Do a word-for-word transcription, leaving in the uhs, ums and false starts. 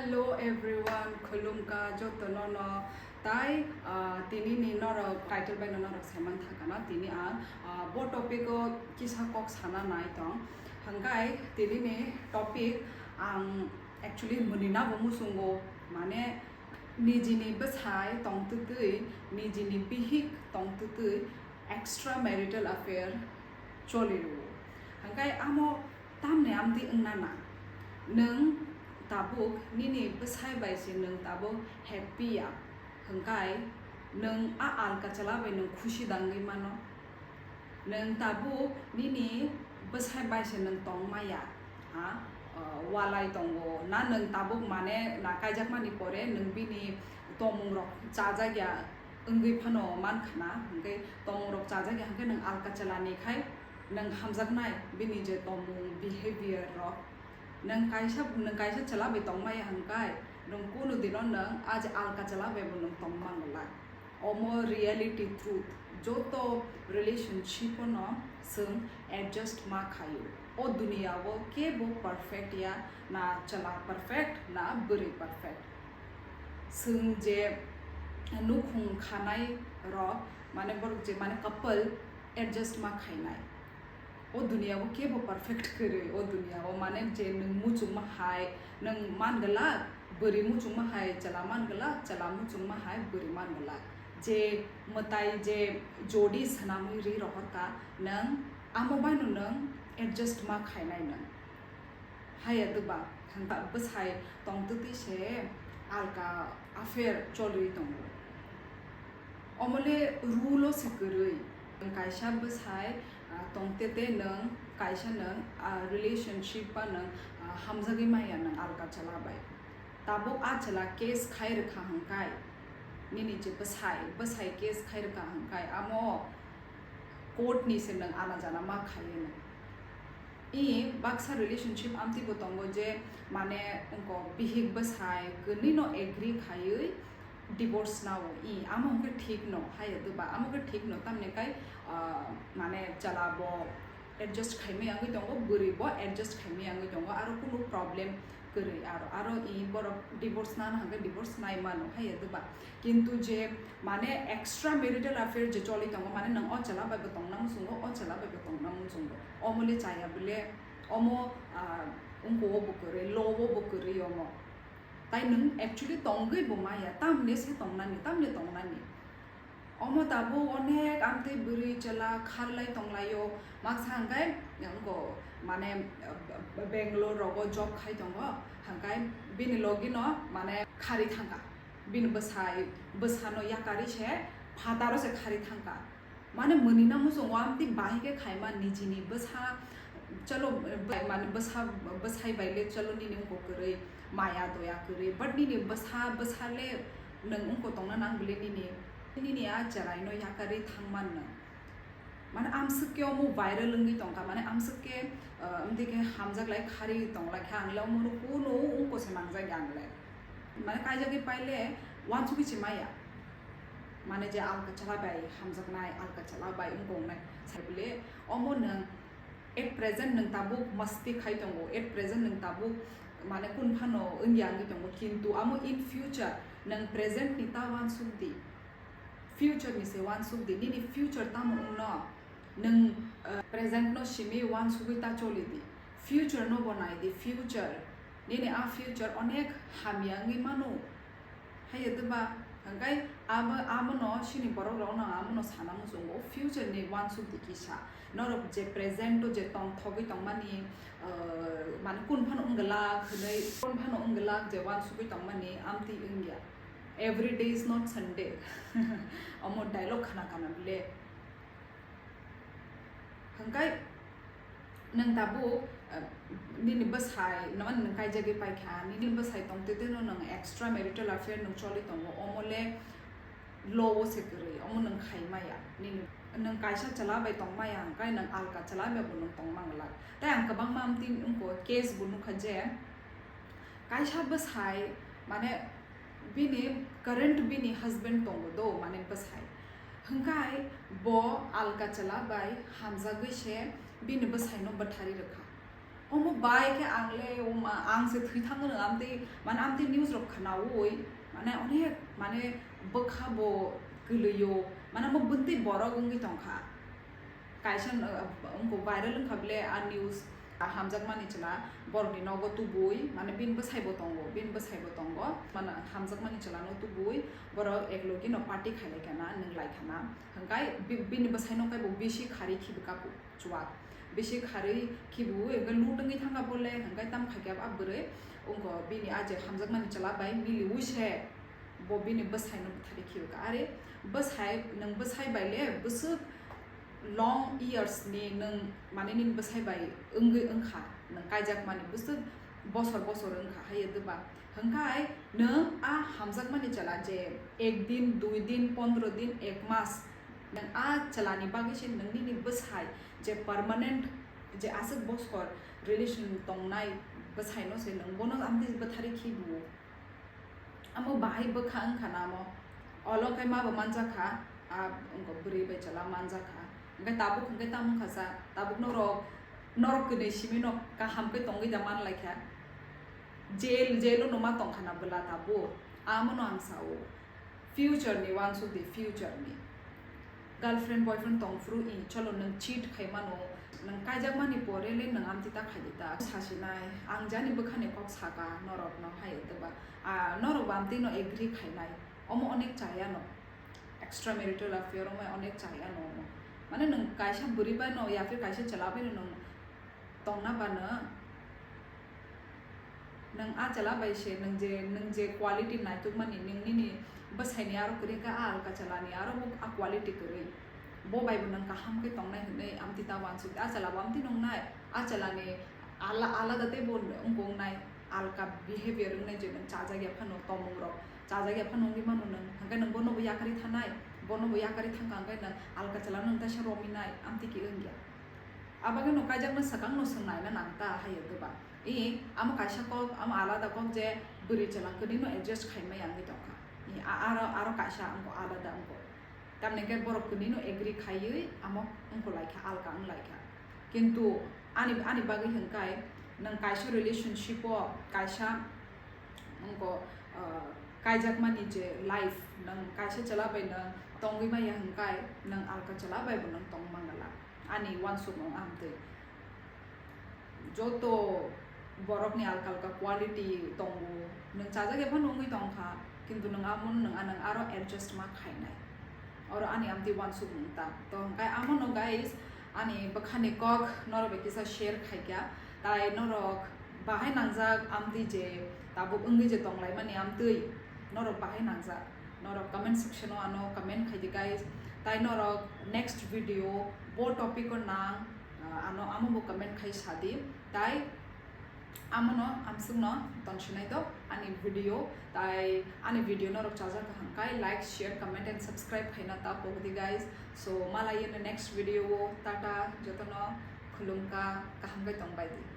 Hello everyone, khulumkha jotono no. Tai, ah, tini ni norok title bai no norok saiman thangkha na, tini ang, ah, bo topic o kisa kok sana nai tong. Hangkai tini ni topic ang actually mwnina bo muchungo, mane nijini bwsai tongtwtwi, nijini bihik tongtwtwi extra marital affair choli rwo. Hangkai amo tamni amtwi wngna na? Nwng tabuk nini bwsai bai se nwng tabuk happy ya, hwngkai nwng a alka chwla bai nwng khusi dangwi mano. Nwng tabuk nini bwsai bai se nwng tong maya, ha? Uh, walai tongo na nwng tabuk, mane na kaijakmani pore nwng bini tongmung rok chajak ya wngwi phano mankha na, hwnkhe tongmung rok chajak ya hwnkhe nwng alka chwla ni khai nwng hamjaknai bini je tongmung, behavior rok. Nwng kaisa, nwng kaisa chwla bai tongmaya hwnkhe nwng kunu dino nwng a je alka chwla bai bo nwng tongma glak. Omo reality truth. Joto relationship no chwng adjust ma khaio. O duniya o kebo perfect ya, na chwla perfect, na bwrwi perfect. Chwng je nukhung khanai rok, mane borok je mane couple adjust ma khainai. O duniya o kebo perfect kwrwi, o duniya o mane je nwng muchungma hai nwng man glak, bwrwi muchungma hai chwla man glak, chwla muchungma hai bwrwi man glak. Je mwtai je jodi swnamwi ri rohorkha nwng, amo bai no nwng adjust ma khainai nwng. Haya duba, hwnba bwsai tongtwtwi se alka affair cholwi tongo. Omole rule o se kwrwi. Nwng kaisa bwsai, ah, tongtete nwng kaisa nwng, ah, relationship ba nwng, ah, hamjagwi maya nwng alka chwla bai. Tabuk a chwla case khai rwkha hwnkai, nini je bwsai, bwsai case khai rwkha hwnkai, amo court ni se nwng ana jana ma khaiwi nwng. I baksa relationship amtwi bo tongo je mane wngko bihik bwsai kwnwi no agree khaiwi divorce nao i, amo hwnkhe thik no, haya duba amo khe thik no, tamni kai, ah, mane chwla bo adjust khaimai wngwi tongo, bwrwi bo adjust khaimai wngwi tongo, aro kunu problem kwrwi aro, aro i borok divorce nana hwnkhe divorce nai mano, haya duba. Kintu je mane extra marital affair je choli tongo, mane nwng o chwla bai bo tongna muchungo, o chwla bai bo tongna muchungo, omo le chaya bole, omo, ah, wngko o bo kwrwi, law o bo kwrwi omo. Tai nwng actually tongwi bo maya, tamni se tongnani, tamni tongnani. Omo tabuk onek amtwi bwrwi chwla kharlai tonglaio, maksa hwnkhe wngko mane, ah, Bangalore rogo job khai tongo, hwnkhe bini logi no mane khari thangkha. Bini bwsai, bwsano yakarwi se phataro se khari thangkha. Mane mwnina muchungo amtwi bahai khe khaima nijini bwsa, chalo, mane bwsa, bwsai bai le chalo nini wngko kwrwi, maya doya kwrwi, but nini bwsa, bwsa le nwng wngko tongna nang bwle nini, nini a chwraino yakarwi thangman nwng. Mane amswk khe omo viral wngwi tongkha, mane amswk khe, ah, amtwi khe hamjak lai khari tong lai kha, ang le omono kunu wngko se mangjak ya ang le. Mane kaijagwi pai le uansugwi se maya. Mane je alka chwla bai hamjaknai, alka chwla bai wngko wngnai. Sai bole omo nwng at present nwng tabuk masti khai tongo, at present nwng tabuk mane kun phano wngya wngwi tongo, kintu amo in future nwng present ni ta uansuk di. Future ni se uansuk di, nini future tamo wngno? Nwng, eh, present no simi uansugwi ta choli di. Future no bo nai di, future. Nini a future onek hamya wngwi mano. Haiya duba, hwnkhe abo, abono chini borok rokno abono sana muchungo, future ni uansuk di kisa. Norok je present o je tongthogwi tongmani, eh, mane kun phano wng glak hwnwi, kun phano wng glak je uansugwi tongmani amtwi wngya. Every day is not Sunday. Omo dialogue khana kana bile. Hwnkhe nwng tabuk, eh, nini bwsai, nangmani nwng kaijagwi paikha, nini bwsai tongtwi twino nwng extra marital affair nwng choli tongo, omo le law o se kwrwi, omo nwng khai maya. Nini, nwng kaisa chwla bai tong maya hwnkhe nwng alka chwla bai bo nwng tong man glak. Tai ang kwbangma amtwi wngkha case bo nukha je, kaisa bwsai, mane, bini current bini husband tongo do, mane, bwsai. Hwnkhe bo alka chwla bai hamjagwi se bini bwsaino bwthari rwkha. Omo bai khe ang le, o ma, ang se thwi thangno, amtwi, mane, amtwi news rok khnaui, mane, onek, mane, bwkha bo kwlwio, mane, omo bwntwi borok wngwi tongkha. Kaisa, uh, wngkha, viral wngkha bile a news, a hamjakmani chwla borokni nogo tubui, mane, bini bwsai bo tongo, bini bwsai bo tongo, mane, hamjakmani chwlano tubui, borok eklogi no party khailai khana, nwnglai khana, hwnkhe bi-, bini bwsai no khe bo bisi khari khibi kapu. Chuak. Bisi kharwi khibu, hwnkhe lut wngwi thangkha bo le, hwnkhe tamo khaikhe a bwrwi wngkha bini a je hamjakmani chwla bai miliui se bo bini bwsaino bwtharwi khibikha. Are bwsai, nwng bwsai bai le bwswk long years ni nwng, mane, nini bwsai bai wngwi wngkha, nwng kaijakmani bwswk bosor bosor wngkha, hai ya doba. Hwnkhe nwng a hamjakmani chwla je ek din, dui din, pondro din, ek mas, nwng a chwlani bagwi se nwng nini bwsai je permanent, je aswk bosor relation tongnai bwsaino se nwng bono amtwi bwtharwi khibu. Amo bahai bwkha wngkha na amo. Olo khe ma bo manjakha, a wngkha bwrwi bai chwla manjakha. Hwnkhe tabuk hwnkhe tamo wngkha sa, tabuk norok, norok kwnwi simi no kaham khe tongwi da manlaikha. Jail, jail-o no ma tongkha na bwla tabuk. Amono ang sao. Future ni uansuk di, future ni. Girlfriend, boyfriend tongphuru i, cholo nwng cheat khai mano, nwng kaijakmani pore le nwng amtwi ta khaidi ta. Sasinai, ang jani bwkhani kok saka norokno hai doba. A, norok bo amtwi no agree khainai. Omo onek chaya no. Extramarital affair omo onek chaya no omo. Mane nwng kaisa bwrwi bai no, ya phir kaisa chwla bai no nwng tongna bano, nwng a chwla bai se nwng je, nwng je quality naitukmani, nwng nini bwsaini aro kwrwi kha, a alka chwlani aro bo a quality kwrwi. Bo bai bo nwng kaham khe tongnai hwnwi amtwi ta uansuk di. A chwla bo amtwi nungnai, a chwlani ala-, alada teibo wngkha wngnai, alka behavior wngnai, je nwng chajak ya phano tomung rok, chajak ya phano wngwi mano nwng, hwnkhe nwng bono bo yakarwi thanai, bono bo yakarwi thangkha hwnkhe nwng alka chwlano nwng teisa romwi nai, amtwi khe wngya. Abagwi no kaijakno swkang no swng naina nang ta hai ya doba. I, amo kaisa kok, amo alada kok je bwrwi chwla kwrwi no adjust khai maya wngwi tongkha. I, a-, aro, aro kaisa wngkha alada wngkha. Tamni hwnkhe borok kwrwi no agree khaiwi amo wngkha laikha, alka wng laikha. Kintu ani, ani bagwi hwnkhe nwng kaisa relationship o kaisa wngkha, ah, kaijakmani je life, nwng kaisa chwla bai nwng tongwi maya hwnkhe nwng alka chwla bai bo nwng tong mangala. Ani uansukmung amtwi. Joto borokni alka alka quality tongo. Nwng chajak ya phano wngwi tongkha, kintu nwng amo nwng, nwng aro adjust ma khainai. Oro ani amtwi uansukmung ta. To hwnkhe amono guys, ani bwkhani kok norok bai kisa share khaikha. Tai norok bahai nangjak amtwi je tabuk wngwi je tonglaimani amtwi norok bahai nangjak. Norok comment section o ano comment khaidi guys. Tai norok next video bo topic o nang, ah, ano amo bo comment khai sadi. Tai amono amsukno tonsinai do ani video. Tai ani video norok chajak kaham kai like, share, comment and subscribe khaina ta pokdi guys. So malai in the next video o, tata, jotono khulumkha, kaham kai tongbai di.